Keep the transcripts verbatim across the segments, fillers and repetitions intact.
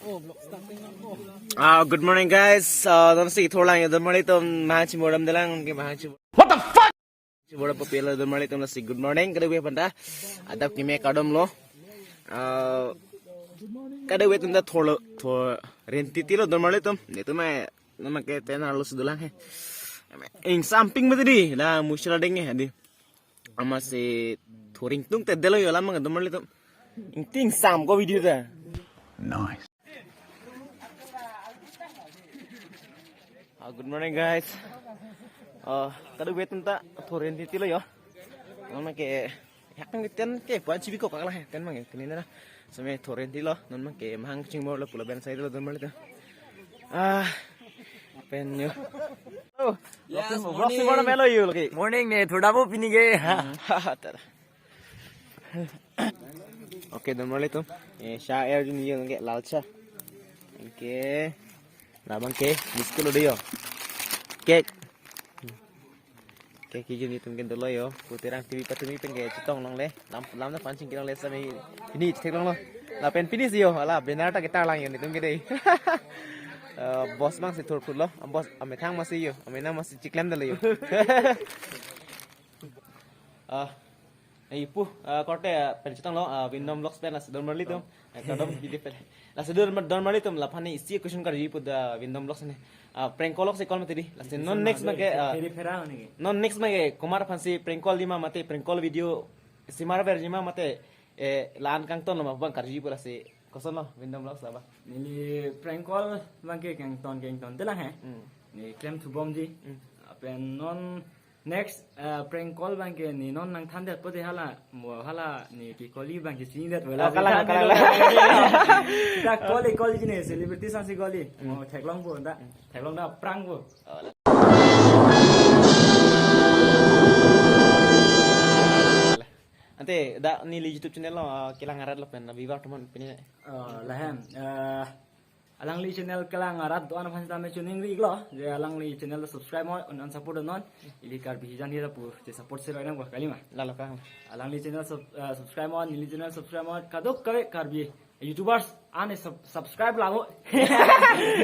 Ah, good morning, guys. Ah, non si thorlang yo, don marli atum, mahang chimor damdelang, ke mahang chimor. What the fuck? Chimor popular don marli atum, lasi good morning, kadokave aphanta. Adap keme kardom lo. Ah, kadokave aphanta thorlo, thor renti tilo don marli atum. Netum ai, nama ke tent arlo si dolang he. Ingsam ping mati di, la mushra deng he di. Amatsi thor ingtung te delo yo alam abang don marli atum. Ingti ingsam ko video ta. Nice. Ah, good morning, guys. Ah, kadokave aphanta thor renti tilo yo. Nama ke hak nang tent ke puan chibi ko kakla he tent abang ke kini na. Seme thor renti lo, non abang ke mahang chimor lo pulo ben sai lo don marli atum. Ah, pen yo. Oh, yes, vlog si morning. Morning melo yo lagi. Morning ne, thoda bo pini ke. Hmm, ha, ha, tada. Okay, don marli atum. Eh, cha air jun yo ke lal cha. Okay. Labang ke biscuit lo de yo. Cake. Cake kijun itum ke dolo yo. Puterang T V patumi pen ke chetong longle. Lam lam na panching kelongle sami. Pini chetheklonglo. Lapen pini si yo. Ala banner ta ketarlang yo netum ke de. Eh, boss abang si thor phutlo. Boss amethang amatsi yo. Amena amatsi chiklem dolo yo. Ah, eh, pu, ah, korte, ah, pen chetonglo, ah, Vindom Vlogs pen lasi don marli atum. Eh, kardom hidi pen. Lasi don, don marli atum, laphan ne isi question karji pu da Vindom Vlogs ne. Ah, prank call si call mati di. Lasi non next abang ke, ah, Peri phera hone ke. Non next abang ke, komat aphan si prank call jima mate, prank call video, simar ver jima mate, eh, la-an kangton lo ma abang karji pu lasi. Koson lo, Vindom Vlogs laba. Neli prank call abang ke kangton, kangton telang he. Hmm. Ne klem thubom ji. Hmm. Lapen non next, eh, prank call abang ke ne non nangthandetpo te hala, mo hala ne ke call abang ke chinidet. Oh, kalang, kalang. Kita call, call ji ne celebrity ason si call ji. Hmm. Mo theklongpo ta. Hmm. Theklong ta prank po. Oh, la. Ante dak neli YouTube channel lo, ah, kelang arat lapen viewer atum aphan pini. Oh, lahen. Eh, alangli channel kelang arat do-an aphan sitame chuning ri lo. Je alangli channel lo subscribe mo, un-an support non. Ili Karbi hijan hira pu, je support si roi nang ba kali ma. Lalo ka. Alangli channel sub-, eh, subscribe mo, neli channel subscribe mo. Kadokave Karbi YouTubers ane sub-, subscribe labo.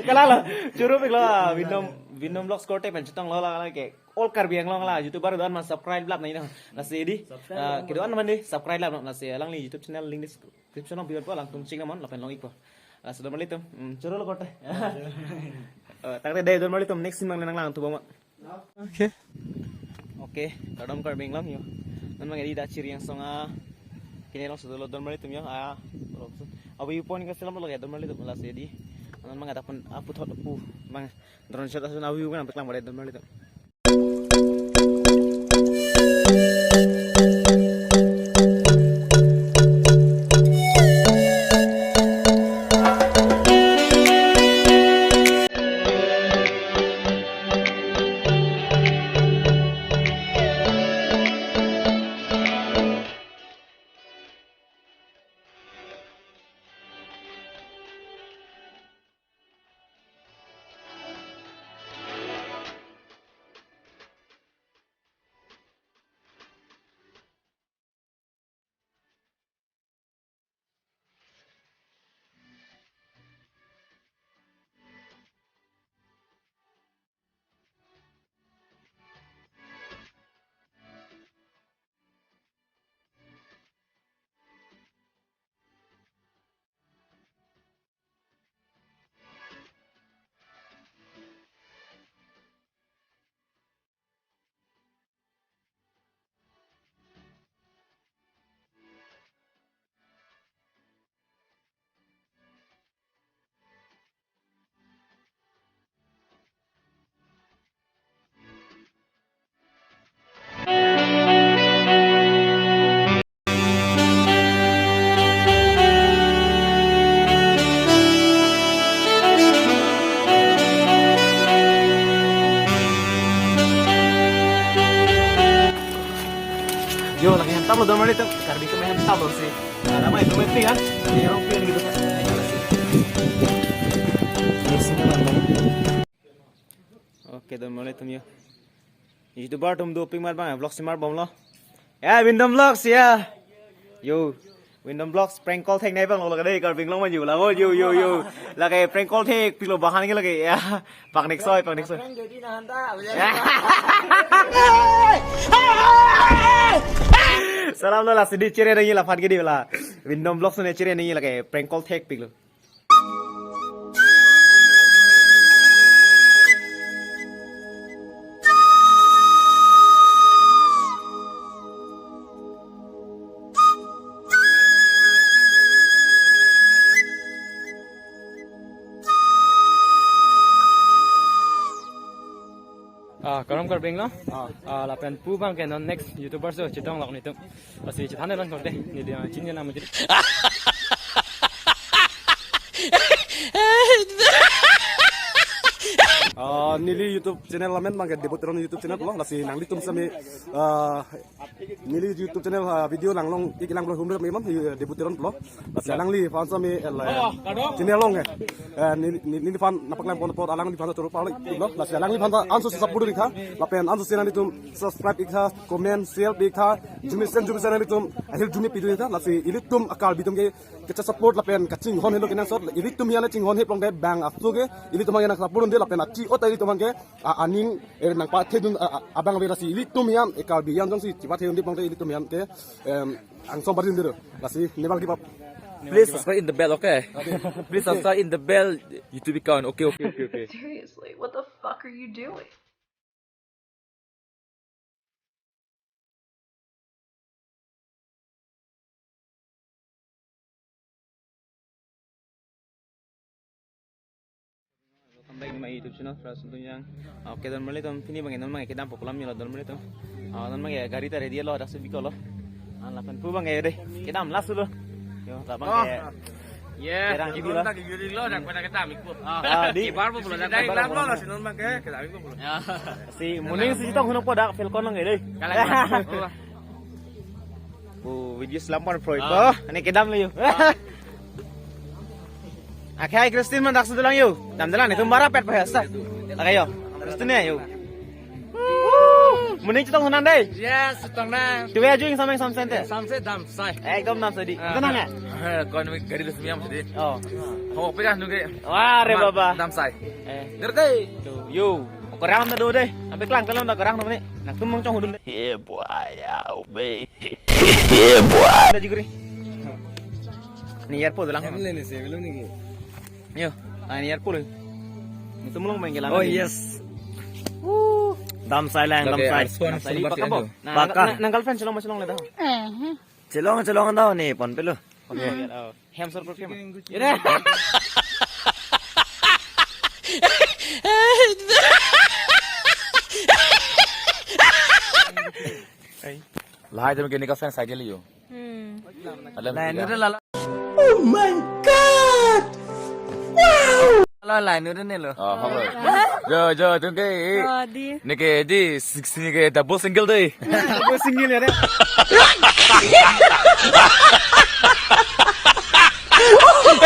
Kalalo, choro pik lo, Vindom, Vindom Vlogs korte pen chetonglo la, la ke. All Karbi Anglong la, YouTuber do-an ma subscribe lap nai na. Lasi di, subscribe ah, lap. Kedo-an mandi, subscribe lap nai. Lasi alangli YouTube channel link description along pipo, alangtum chek nang mon, lapen long-ikpo. Lasi don marli atum, hmm, choro lo korte. Eh, tangte de don marli atum, next scene abang le nanglang thubom. Okay. Okay, kardom Karbi Anglong yo. Non abang ke di dak Chiri angsong a, kene along si dolo don marli atum yo. Ah, avi pon ke selam lo ke don marli atum lasi di. Non abang ke dak pon aputhot pu abang drone shot ason avi kan peklang bade don marli atum. Yo, lake hem tap lo don marli atum, Karbi atum hem tap lo si. Nah, ramai atum pi kan? Ini orang pi gitu kan? Ini sini mana? Okay, don marli atum yo. YouTuber atum dopik mat abang, vlog simar bomlo. Ya, Vindom Vlogs ya. Yo. Windom Vlogs prank call theknei abang lo lake dei, Karbi Anglong maju la, oh, yo, yo, yo. Lake prank call thekpiklo, bahan ke lake, ya. Pangnek soi, pangnek soi. Prank jadi nahan ta. Salam lo, lasi dei chere nangji la, phan ke dei la. Windom Vlogs ne chere nangji lake prank call thekpiklo. Ah, kardom Karbi Anglong. Ah. Ah, lapen pu abang ke non next YouTuber so chetong lok netum. Lasi chethan nang korte. Neli, ah, chini nama jadi. Ah, neli YouTube channel amen abang ke Debut Teron YouTube channel lo. Lasi nanglitum sami, ah, neli YouTube channel, ah, video langlong ik lang belum humre memang, eh, Debut Teron lo. Lasi alangliphan sami, eh, la, chini along, eh. Eh, neli, neli, neliphan nangpaklang pon apot alangliphan choro pali lo. Lasi alangliphan ta anso support dun tha. Lapen anso si nanglitum subscribe ik tha, comment, share ik tha. Jumi sen jumi sen nanglitum ahirjume pidun tha. Lasi ilitum a-Karbi atum ke kachesupport lapen kachinghon helo kenangsot. Ilitum ya na chinghon he plong dei bang asu ke. Ilitum ya na support dun dei lapen achi ota ilitum ke, a, aning, eh, nangpathedun, a, a, abang ave lasi ilitum ya, eh, Karbi ya jongsi chipathedun dei plong dei ilitum ya ke, em, angsong barin dei. Lasi ne abang keep up. Please subscribe in the bell, okay? Please subscribe in the bell YouTube account. Okay, okay, okay, okay. Seriously, what the fuck are you doing? Welcome back to my YouTube channel, Fredson Tungjang. Ah, okay, don marli atum, pini abang non abang kedam po pu alam nilo don marli atum. Ah, non abang gari ta ready lo, dak si biklo. Ah, lapen pu abang dei, kedam last lo. Yo, labang ke. Yeah, Terang T V lo. Kita gigi lo, dak pada kedam ik po. Ah, dei. Kibar po pulo, dak dari kedam lam lo, lo. Lasi non abang ke kedam ik po pulo. Ya. Si muning si chetong hunong po dak Falcon abang dei. Kalang. Oh. Oh, video selam pon proy po. Ah. Ani kedam lo yo. Ah. Akhai Christine man dak si dolang yo. Dam dolang netum bara pet pa hasta. Lake yo. Christine yo. Muning chetong hunang dei. Yes, chetong nang. Tuwe aju ingsameng samsen te. Samse damsai. Ekdom damsai dei. Ah. Ito nang ya? Eh, kon mi gari dos miam sidi. Oh. Ho, pega nungke. Wah, re baba. Damsai. Eh. Ngerti? Tuh, yo. Korang na do dei. Ampe klang kalau na korang na ni. Nangtum mong chong hudun dei. Yeah, boy, yeah, baby. Yeah, boy. Ada jigri. Ni airport lang. Em le ni se, belum ni. Yo, ah, ni airport lo. Netum long main gelang. Oh, yes. Damsai lang, damsai. Damsai di baka bo. Baka. Nang, nang girlfriend chelong ma chelongle dah. Chelong, chelong dah ni, pon pelo. Okay. Oh. Hem sor program. Ira. Lahai atum ke ne ka fan cycle yo. Hmm. Lahai atum ke. Oh my God! Wow! Lahai atum ne lo. Oh, halo. Jo, jo, atum ke. Oh, dei. Ne ke dei, six, ne ke double single dei. Double single ya dei.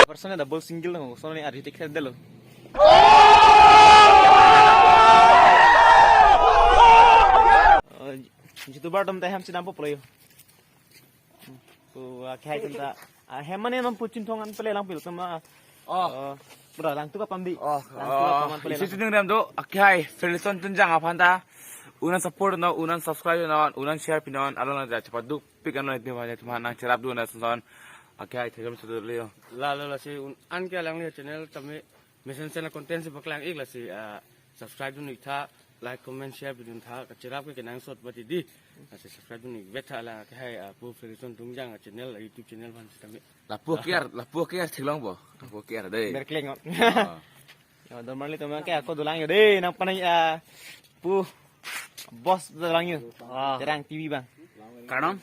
Personal double single lo, personal ni ari tik dei lo. Oh, YouTuber atum ta hem chenam po pulo yo. Ko akhai atum ta. Ah, hem mane non pu chinthong an pele lang pil atum. Oh. Oh, bro, langtuk apam dei. Oh, langtuk apam an pele isi lang. Chining rem do, akhai Fredson Tungjang aphan ta. Un-an support non, un-an subscribe non, un-an share pinon, along la chepaduk pik non, netum aphan nangcherap dun ason. Akhai thekam sudur leo. Lalo lasi un-an ke alangli channel tame mesen mesen content si paklang ik lasi, ah, subscribe dun ik tha, like, comment, share pidun tha, kacherap ke kenangsot bati dei. Lasi subscribe dun ik vet tha la ke hai, ah, pu Fredson Tungjang channel, YouTube channel aphan sitame. Lapu kiar, lapu kiar theklong bo. Lapu kiar dei. Berkleng. Oh. Yo, don marli atum ke ako dolang yo dei, nang panai, ah, pu boss dolang yo. Wah. Terang T V abang. Kardom.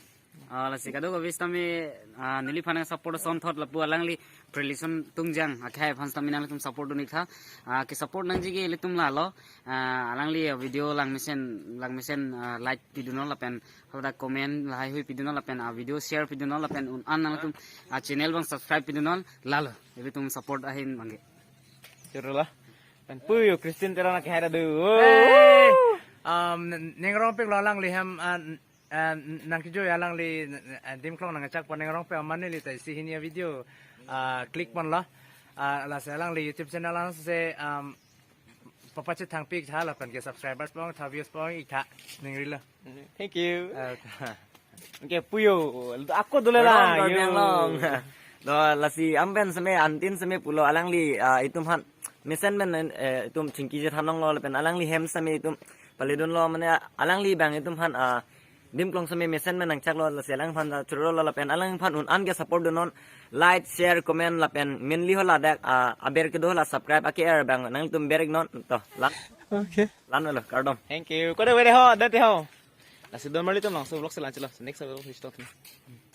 Ah, lasi kadokave sitame, ah, neliphan nang support asonthot lapu alangli Fredson Tungjang akhai aphan sitame nangtum support dun ik tha. Ah, ke support nangji ke ilitum lalo. Ah, alangli video langmesen, langmesen, ah, like pidunnon lapen hadak comment lahaihui pidunnon lapen, ah, video share pidunnon lapen un-an nangtum, ah, channel abang subscribe pidunnon lalo. Ilitum support ahin abang ke. Choro la. Pen pu yo Christine Teron akhai ta do. Hey! Um, ning rong pik lo alangli hem, ah, Ah, n- nangkejui alangli, n- n- ah, Dimklong nangchak pon Nengrong Pe Aman neli ta isi hini a-video, ah, click ponlo. Ah, lasi alangli YouTube channel along se, um, papachethangpik tha lapen ke subscribers pon tha views pon ik tha ningrilo. Thank you. Ah, Okay, puyo. Ako dole la. Karbi Anglong. Lo lasi amben seme antin seme pulo alangli ah, itum han mesen men eh, itum chingki je thanong lo lapen alangli hem seme itum paledun lo mane alangli bang itum han ah, Dimklong seme mesen men nangchak lo lasi alangphan churo lo lapen alangphan un an ke support dunnon, like, share, comment lapen mainly ho ladak ah, aber kedo la subscribe ake er bang nangtum berek non to lan Okay. Lan lo kardom. Thank you. Kode wede ho, date ho. Lasi don marli tum langso vlog selan chelo. Next vlog stop.